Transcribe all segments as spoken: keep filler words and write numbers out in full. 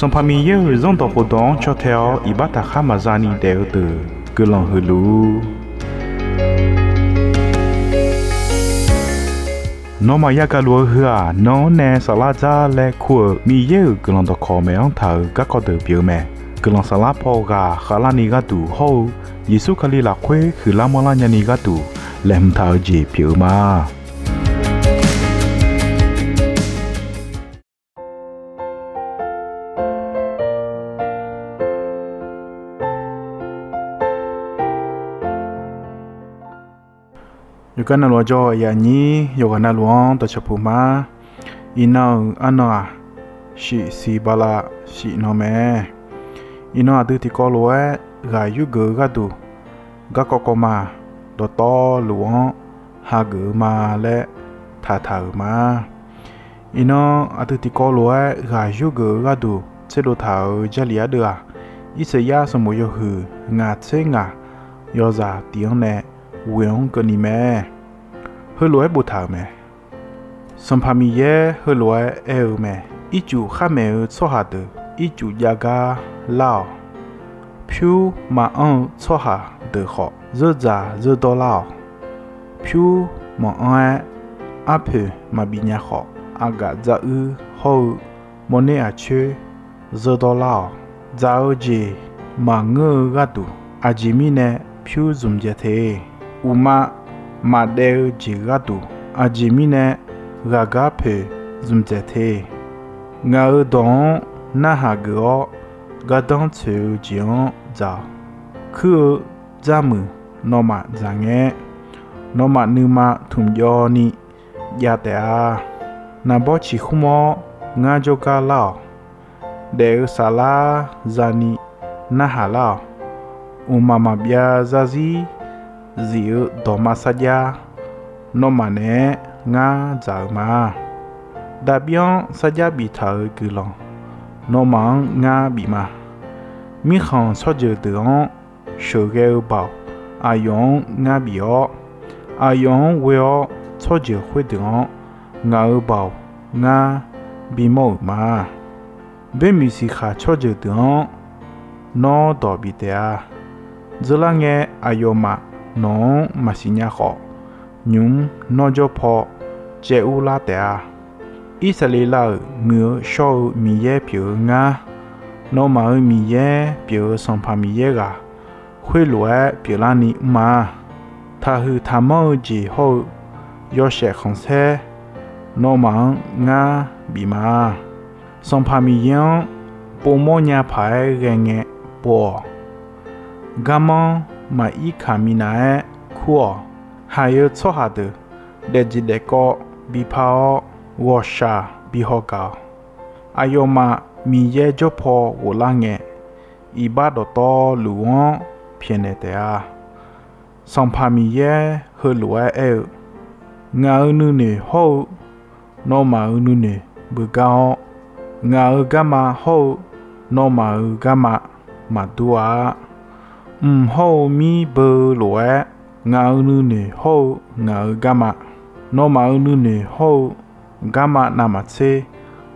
Sanqpaq Miqyaer-euq Zanrdawq khofdawq-anr caw tae-awr iqbax taqkhar maqza ni daef-eu deuq guiqlanq huiq luf-ur. Nawmaf yagaq luf-eu heu-aq, nan-anr nae saflar dzar laer kur-euq Miqyaer-euq guiqlanq dawqkawq maeq-anr taq-euq garkawv deuq pyeuf-eu mae. Guiqlanq saflar paw ghaq khavlarni gharduq hawr-eu Yeqsur Kali lafkhoer huiqlar manrlar nyani gharduq laeqhmq taq-eu jeq pyeuf-eu ma. Yawqgar navluf-anr jawr-eu aqyuif aqnyir yawqghaq navluf-anr dawqcawq puq ma. Iqnan-euq arnan-aq, shif siq bala shif nan mae. Iqnan aqdui tiqkawv lof-aer ghaq yurgeuf-eu gharduq, garkawv kawv ma dawqtawvluf-anr hageuf-eu ma laer taqtaq-euq ma. Iqnan aqdui tiqkawv lof-aer ghaq yurgeuf-eu gharduq tserdov taq-euq Jarlif ardeuv-aq, Irsaqyar sanqbof yawhuiq ngaq tser ngaq yawzaq tiq-anr nae ghoeq-anr keuvni mae. Heulof-aer boftaq-euq mae. Sanqpaq Miqyaer heulof-aer aer-eu mae: Ircuf khar maeq-eu tsawrhaq deuq ircuf jav gar lar-awq. Pyur maqanr-eu tsawrhaq deuq khawf, zeur dzaq zeur dawr lar-awq. Pyur maqanr-aer arpoeq maqbif nya khawf, aqgaf dzaruir hawr-eu mawrner aqcoer zeur dawr lar-awq. Dzaq-eu jeq maqngeur-eu gharduq, aqjeq mirnae pyur zmq dzae te? Uqma maqdaev-eu jeq gharduq, aqjeq mirnae ghaqgar poeq zmq dzae te? Ngaq-euq dawq-anr narhaq geuf-awr, gardanr tsoeq-eu jeq-anr dzaq-awq. Kuir-eu dzarmuiq nawmaf dzaq ngae, nawmaf nuima tmq jawv ni jav taef-a. Naqbawr ciqkhmr-awr ngar jawrgar lar-awq. Daef-eu saflar zani narhaq lar-awq. Mqmaq maqbyav zarzir zif-eu dawqma sarjax nawmaf naeq-aer ngar dzaq-eu ma. Daqbir-anr sarjax biftaq-euq guiqlanq nawmaf-anr ngar bif ma. Mirkhanq tsawrjeuq deuq-anr sheuqghae-eu baoq aqyawf-anr ngar bif-awr, aqyawf-anr ghoe-awr tsawrjeuq khoerdeuq-anr ngaq-euq baoq ngar bimawr-euq ma. Boermiq siqkhaq tsawrjeuq deuq-anr nawr dawq bif taef-a. Dzeurlar ngae, aqyawfmaf nawq-anr maqsiq nya khawf, nymq-mr nawr jawr paw caev urlar taef-a. Irsaqleqlav-euq muiq-eu shawr-eu Miqyaer pyeuf-eu ngar, nawmaf-euq Miqyaer pyeuf-eu Sanqpaq Miqyaer ghaq khoerlof-aer pyeuflarni mr ma. Taqhuiq taqmanr-eu jeq hawr-eu yawshaef khanqsaer nawmaf-anr ngar bif ma. Sanqpaq Miqyaer-anr povmawr nya paq-aer ghae ngae pov-awq. Garmanr maqir kaq minav-aer kur-awq. Haiq-eu tsawrhaq deuq daefjeq daefkawv bi par-awr, ghawqshaq bi haw gaq-awq. Aqyawfmaf Miqyaer jawr paw ghoflar ngae, iqbax dawqtawvluf-anr pyaeqnaeq taef-a. Sanqpaq Miqyaer heulof-aer aer-eu, Ngaq-euq nuinoeq hawr-eu nawmaf-euq nuinoeq beugar-awr, ngaq-euq garma hawr-eu nawmaf-euq garma maqdur-a. Mq hawr-eu mir beu lof-aer, ngaq-euq nuinoeq hawr-eu ngaq-euq garma, nawmaf-euq nuinoeq hawr-eu garma navmaqtser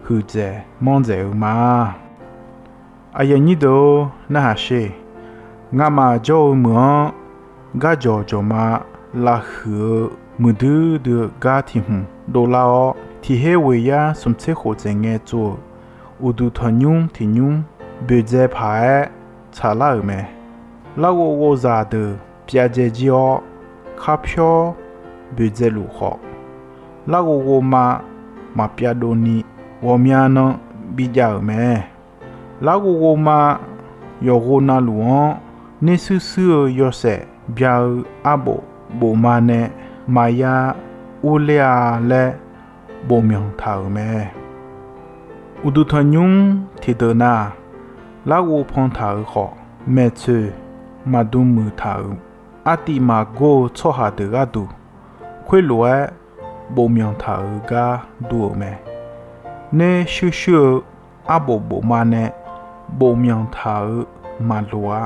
huiqdzaeq manrdzaeq-eu ma. Aqyuif aqnyir deuq-or, narhaq sher. Ngamaf jawr-eu meuq-anr, garjawq jawqma lavhuiq-eu muiqdui dui-eu gar tiq hmq dovlar-awr, tiq her ghoeq yar smq tser khof dzaeq ngae tsov-euq uqduq tanqnymr tiq nymr boeqdzae paq-aer tsaqlar-euq mae. Larghov ghovzaq deuq pyav dzae jir-awr, kharpyawr boeqdzae luf khawf, larghov ghovma maqpyav dovni ghawqmya nan bijav-euq mae. Larghov ghovma yawqghov navluf-anr nershuir shuir-eu yawshaef bya-eu arbof bofma nae maqya urler-a laer bofmyanq taq-euq mae. Uqduq tanqnymr tiqdeuq nav-aq, larghov pan taq-euq khawf, maeqtsoeq maqdm muiq taq-euq, artiv maqgor-eu tsawrhaq deuq gharduq, khoerlof-aer bofmyanq taq-euq gar dur-euq mae. Nershuir shuir-eu arbof bofma nae bofmyanq taq-euq maqloq-a.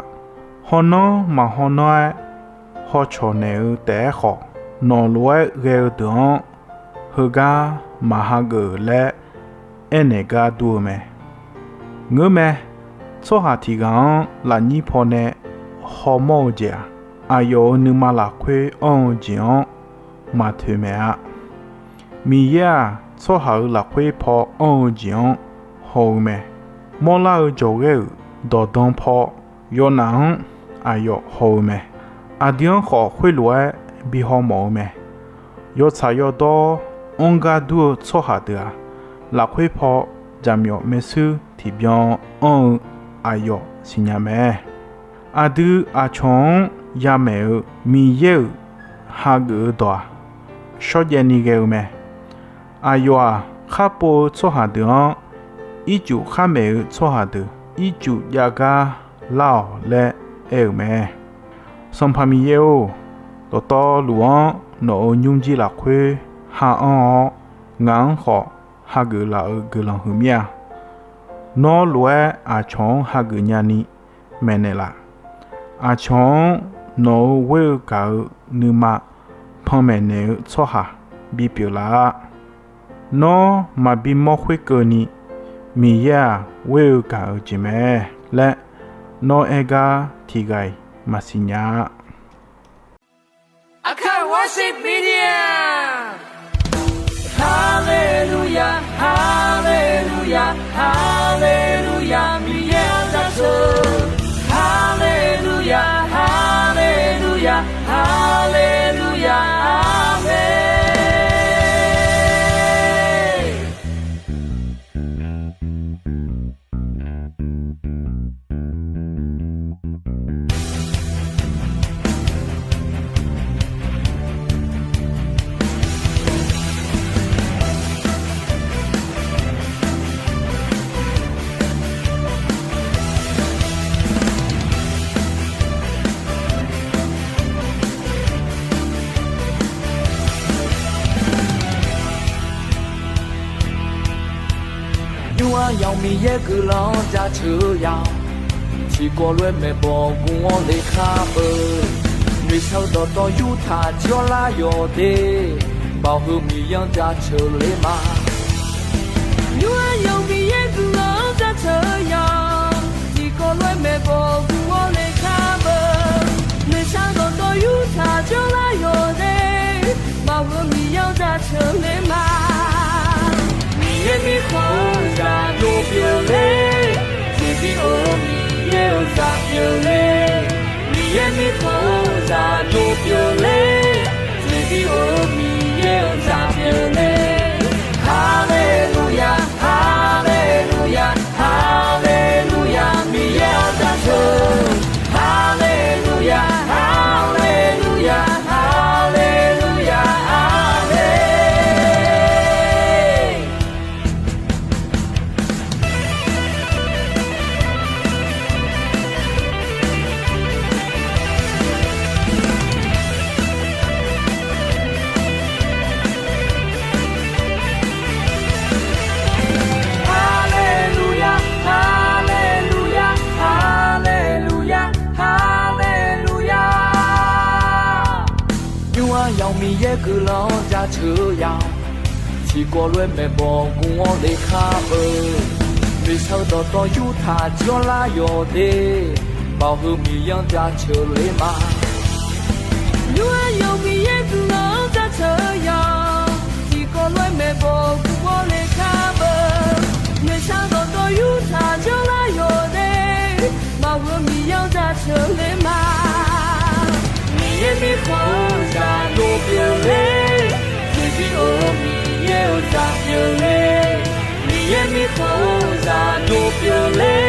Hawnan maqhawnan-aer hawcawq naeq-eu taef-aer khawf, nawq lof-aer ghae-eu deuq-anr heugar maqhageuf laer aernaeq gar dur-eu mae. Ngeurmae, tsawrhaq tiq ghaq-anr lafnyir pawnae hawmawr-eu jeq-aq, aqyawf-euq nuima lafkhoer anr-eu jeq-anr maqtoeq maeq-a. Miqyaer-aq, tsawrhaq-euq lafkhoer paw anr-eu jeq-anr haw-eu mae. Mawrlar-eu jawqghaer-euq dawqdan paw yawnaf-anr aqyawf haw-eu mae. Aqdui-anr khawf khoerlof-aer bi hawmawf-eu mae. Yawtsaq yawdawr anr gar dur-eu tsawrhaq deuq-aq, lafkhoer paw jaqmyawf maershuir tiqbyan anr-eu aqyawf siqnya mae. Aqdui aqcawq-anr yamaeq-eu Miqyaer-euq hageuf-eu dawq-aq, shawrjaev ni ghae-eu mae. Aqyawf-aq, khar pov-eu tsawrhaq deuq-anr ircuf khar maeq-eu tsawrhaq deuq ircuf jav gar lar-awq laer aer-euq mae. Sanqpaq Miqyaer-or, dawqtawvluf-anr nawq-euq nymrjir lafkhoer ha anr-awr, ngaq-anr khawf hageuf laf-euq guiqlanq huiq mir-a. Nawr lof-aer aqcawq-anr hageuf nyani maeqnaeq laf. Aqcawq-anr nawq-euq ghoer-eu gaq-eu nuima panmaeq naeq-eu tsawrhaq bipyeuf laf-a. Nawr maqbi mawr khoerkeuvni, Miqyaer-aq ghoer-eu gaq-eu jeq mae laer, nawr aer gar tiq ghaq-iq maqsiq nya-a. Aqkaq Worship Media. Haleluya, haleluya, haleluya, Miqyaer-anr jaceuq. Haleluya, haleluya, haleluya, aqmeq. Nymr-aer yamq Miqyaer guiqlanq-anr jaceuq-eu ya. Tiqkawv lof-aer maeqbawq gmq-anr le kar beu. Noeqshaq-eu dawqtawv yurtaq jawrlar yawq de. Baoq heu Miqyaer-anr jaceuq le ma. Nymr-aer yamq Miqyaer guiqlanq-anr jaceuq-eu ya. Tiqkawv lof-aer maeqbawq gmq-anr le kar beu. Noeqshaq-eu dawqtawv yurtaq jawrlar yawq de. Baoq heu Miqyaer-anr jaceuq le ma. Miqyaer mirkhanq-eu zaq dov pyeuf le. Tiqbi or-eu Miqyaer-euq zaq pyeuf le. Miqyaer mirkhanq-eu zaq dov pyeuf le. Tiqbi or-eu Miqyaer-euq zaq pyeuf le. Haleluya, haleluya, haleluya, Miqyaer-anr jaceuq. Haleluya, haleluya, haleluya, aqmeq. Haleluya, haleluya, haleluya, haleluya. Nymr-aer yamq Miqyaer guiqlanq-anr jaceuq-eu ya. Tiqkawv lof-aer maeqbawq gmq-anr le kar beu. Noeqshaq-eu dawqtawv yurtaq jawrlar yawq de. Baoq heu Miqyaer-anr jaceuq le ma. Nymr-aer yamq Miqyaer guiqlanq-anr jaceuq-eu ya. Tiqkawv lof-aer maeqbawq gmq-anr le kar beu. Noeqshaq-eu dawqtawv yurtaq jawrlar yawq de. Baoq heu Miqyaer-anr jaceuq le ma. Miqyaer mirkhanq-eu zaq dov pyeuf le. Tiqbi or-eu Miqyaer-euq zaq pyeuf le. Miqyaer mirkhanq-eu zaq dov pyeuf le.